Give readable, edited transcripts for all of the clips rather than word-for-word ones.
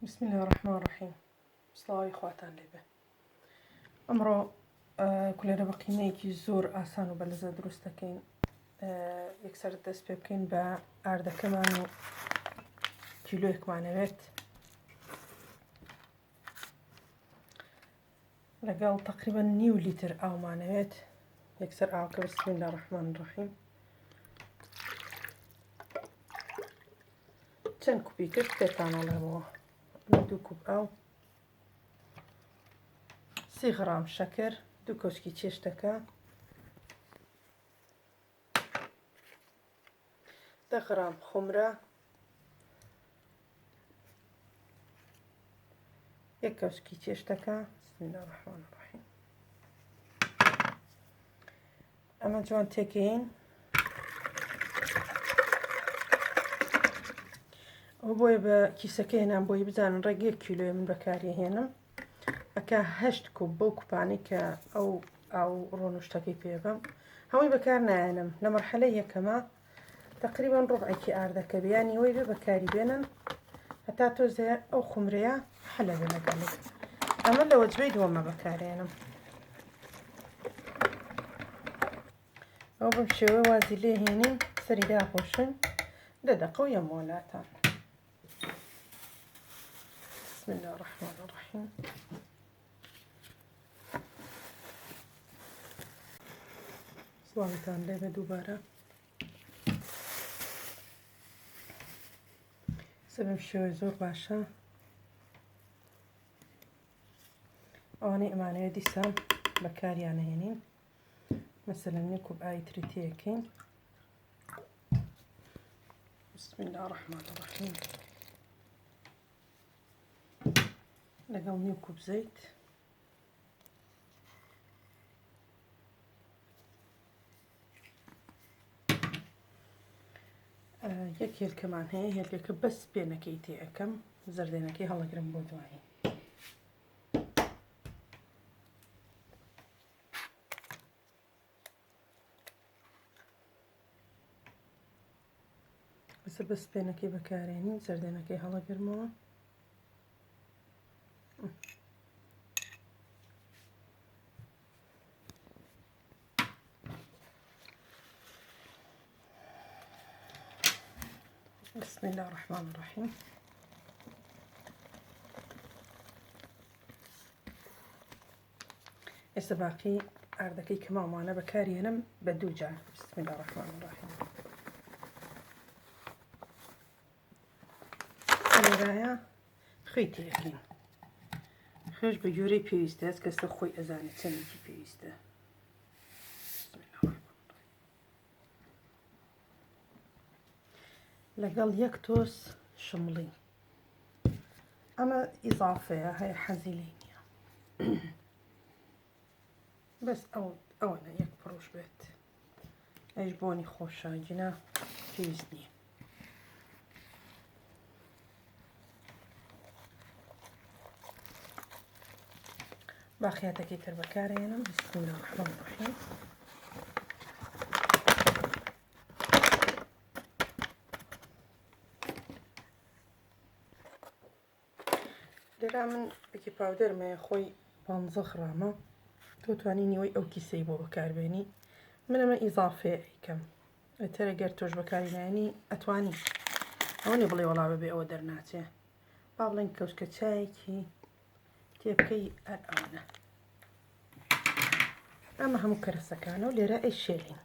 بسم اللە الرحمن الرحیم سڵاوی خواتان لێبێ ئەمڕۆ کولێرە بە قیمەیەکی زۆر ئاسان و بەلەزە دروست دەکەین یەکسەر دەست پێ بکەین بە ئاردەکەمان و کیلۆیەکمانەوێت لەگەڵ تقریبا نیو لیتر ئاومانەوێت یەکسەر ئاوکە بسم اللە الرحمن الرحیم چەند کوپی کرد پێتان ئەڵێمەوە ئەمە دوو کوپ ئاو سی غرام شەکر دوو کەوچکی چێشتەکە دە غرام خمرە یەک کەوچکی چێشتەکە بسم الله الرحمن الرحیم ئەمە جوان تێکەین ئەو بۆیە بە کیسەکە هێنام بۆی بزانن ڕێک یەک کیلۆی من بەکاری هێنم ئەکا هەشت کوپ بەو کوپانەی کە ئەو ئاو ڕۆنشتەکەی پێبم هەمووی بەکار نایەنم لە مەرحەلە یەکەمە تقریبا ڕبعێکی ئاردەکە بێ یان نیوەی بێ بەکاری بێنن هەتا تۆزێ ئەو خومرەیە حەلە بێ لەگەڵی ئەمە لە وەجبەی دووەمە بەکارێنم ئەو بەم شێوە وازی لێ هێنین سەری داپۆشن دە دەقە و یەمەوە لاتان بسم الله الرحمن الرحیم سڵاوتان لێبێ دووبارە سەبم شێوەی زۆر باشە ئەوانەی ئەمانەیە دیسان بەکاریان نەهێنین مەسەلەن نیو کوپ ئاوی تری تێکەین بسم الله الرحمن الرحیم لەگەڵ نیو کوپ زەیت یەک هێلکەمان هەیە هێلکەکە بەس پێنەکەی تێ ئەەکەم زەردێنەکەی هەڵەگرم بۆ دوایی بەسە بەس پێنەکەی بەکارێنین زەردێنەکەی هەڵەگرمەوە بسم الله الرحمن الرحيم ئێستا باقی ئاردەکەی کە ماومانە بەکارێنم بە دوو جار بسم الله الرحمن الرحیم لێرایە خوێی تێەکەین خوێش بە گوێرەی پێویستە هەست کەسە خۆی ئەزانێت چەندێکی پێویستە لەگەڵ یەک تۆز شمڵی ئەمە ئیزافەیە هەیە حەزی لێ نییە بەس ئەو ئەوەنە یەک پڕۆژ بێت ئەیش بۆنی خۆشە گینا پێویست نییە باقیاتەکەی تر بەکارێنم بسم الله الرحمن الرحیم لێرا من بێکی پاودەرم هەیە خۆی پ غرامە تۆ توانی نیوەی ئەو کیسەی بۆ بەکاربێنی من ئەمە ئیزافەیە ئەیکەم ئەتەرە گەر تۆش بەکاری نایەنی ئەتوانی ئەوە نیە بڵێ وەڵا بەبێ ئەوە دەرناچێ با بڵێن کەوچکە چایەکی تێبکەی هەر ئەوەنە ئەمە هەموو کەرەسەکانە و لێرە ئەی شێلین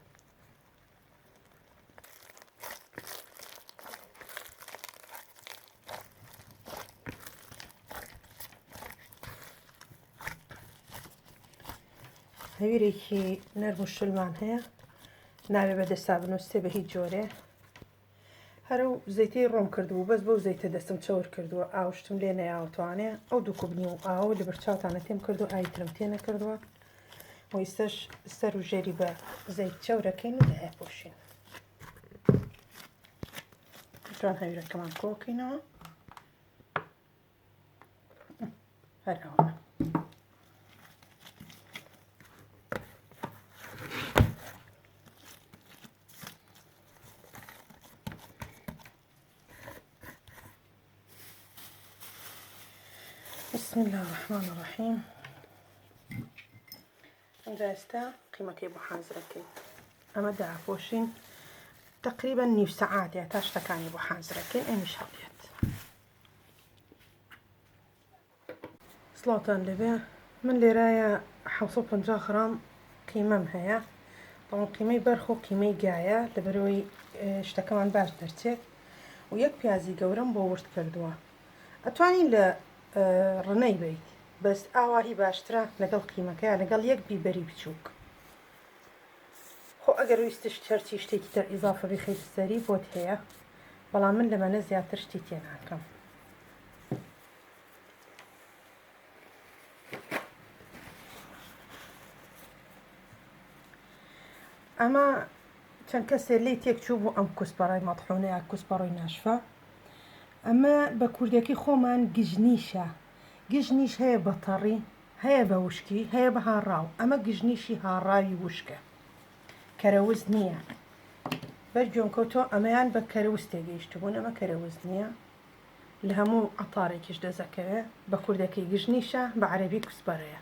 هەویرێکی نەرم و شلمان هەیە ناوێ بە دەستا بنووسێ بە هیچ جۆرێ هەرو زەیتەی ڕۆم کردبوو بەس بەو زەیتە دەستم چەور کردووە ئاوشتم لێ نەیاوتوانێ ئەو دوو کوبنی و ئاو لە بەرچاوتانە تێم کردو ئاوی ترم تێ نەکردووە و ئیستەش سەر و ژێری بە زەیت چەورەکەین و دایپۆشین جوان هەویرەکەمان کۆکەینەوە هەر ئەوە بسم الله الرحمن الرحیم. ئینجا ئێستا قیمەکەی بۆ حازرەکەین. ئەمە داپۆشین تقریبا نیو سەعاتێ تا شتەکانی بۆ حازرەکەین ئەمیش هەڵێت. سڵاوتان لێبێ من لێرایە 750 غرام قیمەم هەیە بەڵام قیمەی بەرخ و قیمەی گایە لەبەرەوەی شتەکەمان باش دەرچێت و یەک پیازی گەورەم بۆ ورد کردووە ئەتوانین لە ڕنەی بیت بەس ئاواهی باشترە لەگەڵ قیمەکەیا لەگەڵ یەک بیبەری بچووک خۆ ئەگەر ویستشت هەرچی شتێکی تر ئیزافە بیخەیتە سەری بۆت هەیە بەڵام من لەمەنە زیاتر شتی تێ ناکەم. ئەمە چەند کەسێ لێی تێک چوو بوو ئەم کوسپەڕای مەتحونە یا کوسپەڕۆی ناشفە ئەمە بە کوردەکەی خۆمان گژنیشە گژنیش هەیە بە تەڕی هەیە بە وشکی هەیە بە هاڕاو ئەمە گژنیشی هاڕاوی وشکە کەرەوز نییە بەر گوێم کەوتەوە ئەمەیان بە کەرەوز تێگەیشتبوون ئەمە کەرەوز نییە لە هەموو عەتارێکیش دەزەکەوێ بە کوردەکەی گژنیشە بە عەرەبی کوسبەرەیە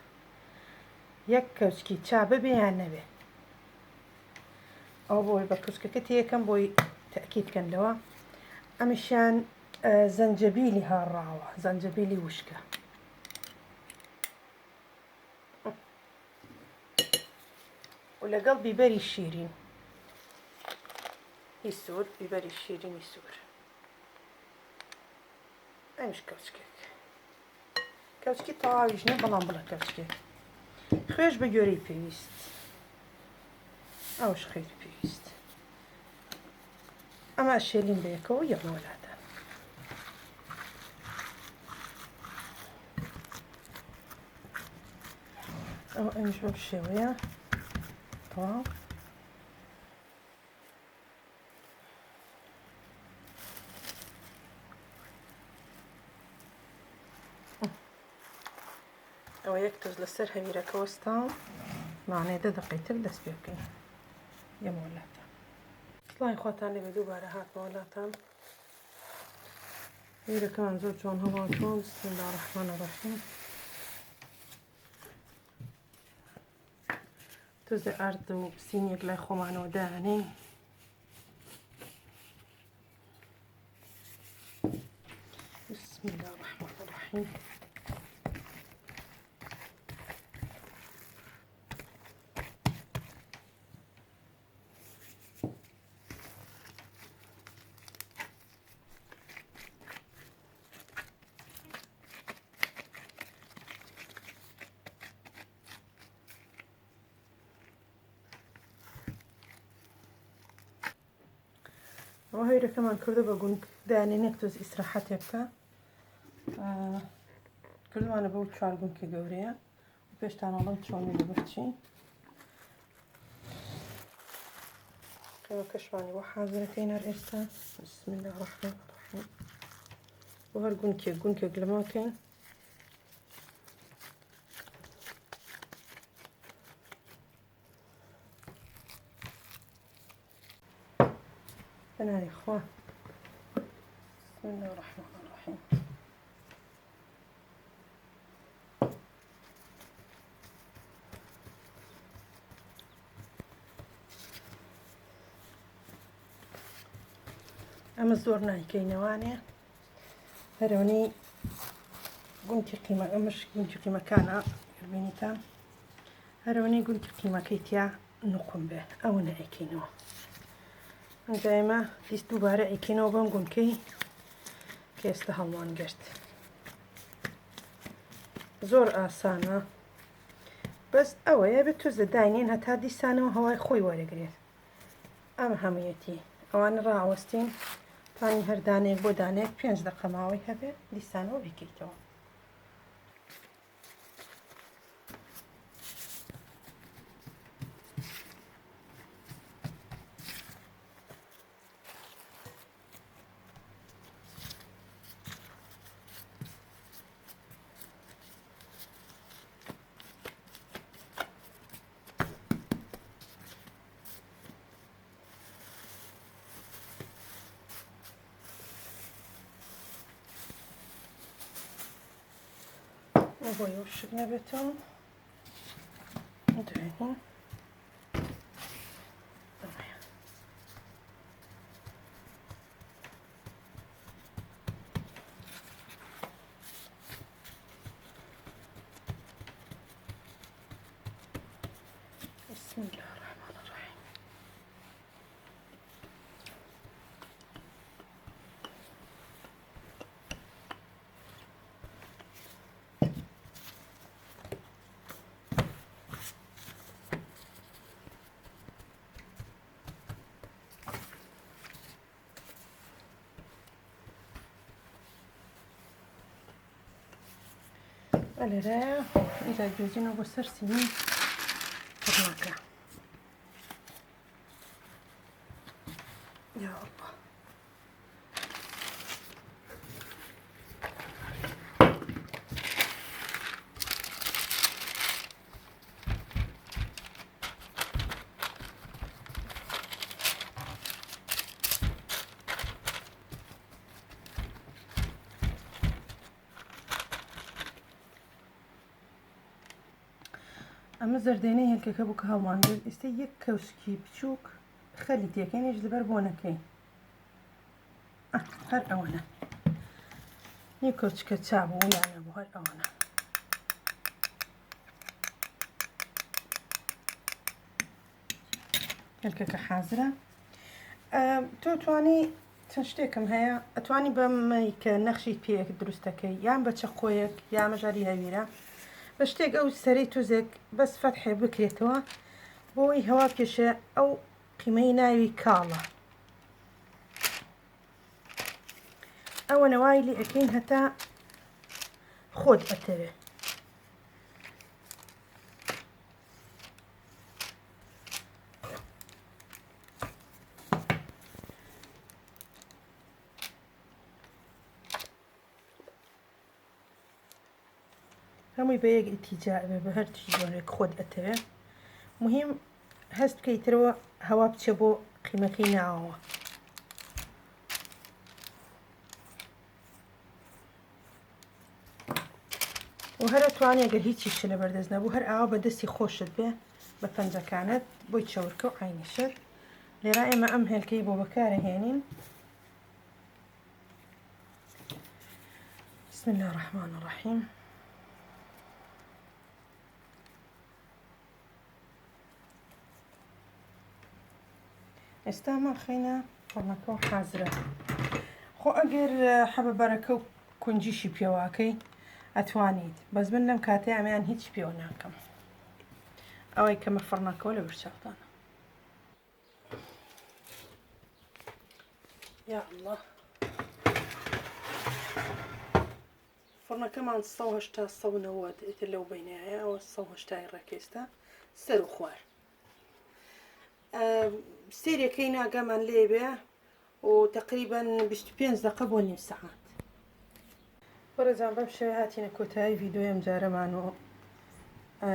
یەک کەوچکی چا ببێ یان نەبێ ئەوە بۆی بە کەوچکەکە تێکەم بۆی تەئکید کەن لەوە ئەمیشیان زەنجەبیلی هاڕاوە زەنجەبیلی وشکە و لەگەڵ بیبەری شیرین هی سوور بیبەری شیرینی سوور ئەمیش کەوچکێک کەوچکی تەواویش نیە بەڵام بڵێ کەوچکێک خوێش بە گوێرەی پێویست ئەوش خێری پێویست ئەمە شێلین بەیەکەوە یەمەوە لاتان ئەو ئەمیش بەم شێوەیە تەواو ئەوە یەک تۆز لەسەر هەویرەکە وەستا مانێ دە دەقەی تر دەست پێ بکەین یەمەوە لاتان سڵاوی خواتان لێبێ دووبارە هاتمەوە لاتان هەویرەکەمان زۆر جوان هەڵاتوە بسم الله الرحمن الرحیم تۆزێ ئارد و سینیەک لای خۆمانەوە دانێین بسم الله الرحمن الرحیم ئەوە هەویرەکەمان کردو بە گونک دانێن یەک تۆز ئیسراحەتێ بکە کردوانە بەو چوار گونکە گەورەیە و پێشتان ئەڵم چۆنی لە بەرچین قیمەکەشمانی بۆ حازرەکەین هەر ئێستا بسم الله الرحمن الرحیم بۆ هەر گونکێک گونکێک لەماکەین بەناوی خوا بسم الله الرحمن الرحیم ئەمە زۆر نایکەینەوانێ هەرەوەنی گونتی قیمە ئەمەش گونتی قیمەکانە بینیتان هەرەوەنی گونتی قیمەکەی تیا نقم بێ ئەوە نەئەکەینەوە ئەنجا ئێمە دیس دووبارە ئەیکەینەوە بەم گونکەی کە ئێستا هەڵمان گرت زۆر ئاسانە بەس ئەوەیە بێت تۆزە داینێن هەتا دیسانەوە هەوای خۆی وەرەگرێت ئەم هەموویەتی ئەوانە ڕاوەستین توانی هەر دانەیەک بۆ دانەیەک پێنج دەقە ماوەی هەبێت دیسانەوە بیکەیتەوە. بۆی وشک نەبێتەوە دوێنی. بسم الله الرحمن الرحيم. لێرەیە ئینجا گوێزینەوە بۆ سەر سینی فڕنەکە. یا الله. ئەمە زەردێنەی هێلکەکە بوو کە هەڵمان گرت. ئێستا یەک کەوچکی بچووک خەلی تێکەینیش لەبەر بۆنەکەی، هەر ئەوەنە نیو کەوچکە چا بوو یان نەبوو، هەر ئەوەنە. هێلکەکە حازرە. تۆ توانی چەند شتێکم هەیە، ئەتوانی بەمەی کە نەخشی پێیەک دروستەکەی، یان بە چەقۆیەک یا مەژاری هەویرە بە شتێک ئەو سەرەی توزێک بەس فەتحێ بکرێتەوە بۆی هەوا بکێشێ ئەو قیمەی ناوی کاڵە. ئەوە نەوای لێ ئەکەین هەتا خۆت ئەتەوێ. هەمووی بە یەک ئیتیجا بێ، بە هەر جۆرێک خۆت ئەتەوێ. مهم هەست بکەیتەوە هەوا بچێ بۆ قیمەکەی ناوەوە. و هەر ئەتوانی ئەگەر هیچیش لەبەردەست نەبوو هەر ئاوا بە دەستی خۆشت بێ بە پەنجەکانت بۆی چەورکە و عینیشت. لێرە ئێمە ئەم هێلکەی بۆ بەکارە هێنین. بسم الله الرحمن الرحیم. ئێستا ما خەینە فڕنەکە و حازرە. خۆ ئەگەر حەبە بەرەکە و کونجیشی پێواکەی ئەتوانیت، بەس من لەم کاتەی ئەمیان هیچ پێوە ناکەم. ئەوەی کەمە فڕنەکەەوە لە بەرچاوتانە. یا الله. فڕنەکەمان 180 190 ئیتر لەو بینایە، ئەوە 180 ڕێکێستا سەر و خوار. سێرەکەی ناگەمان لێبێ و تقریبا 25 دقە بۆ نیو سەعات. بەڕێزان بەم شێوە هاتینە کۆتایی ڤیدیۆی ئەم جارەمان و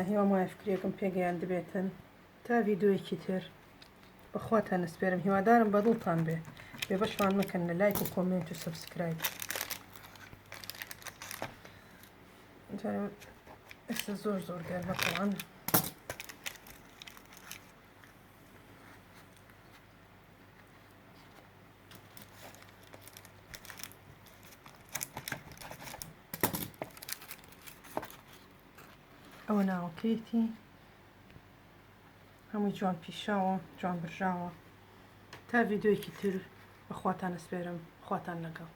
هیوام وایە فکرێکم پێگەیاندبێتن. تا ڤیدیۆیەکی تر بەخواتان نەسپێرم، هیوادارم بەدڵتان بێ. بێبەشمان مەکەن لە لایک و comment و subscribe. ئێستا زۆر زۆر گەرمە تەوان. ئەوە ناوەکەیەتی، هەمووی جوان پیشاوە، جوان برژاوە. تا ڤیدیۆیەکی تر بەخواتان ئەسپێرم، خواتان لەگەڵ.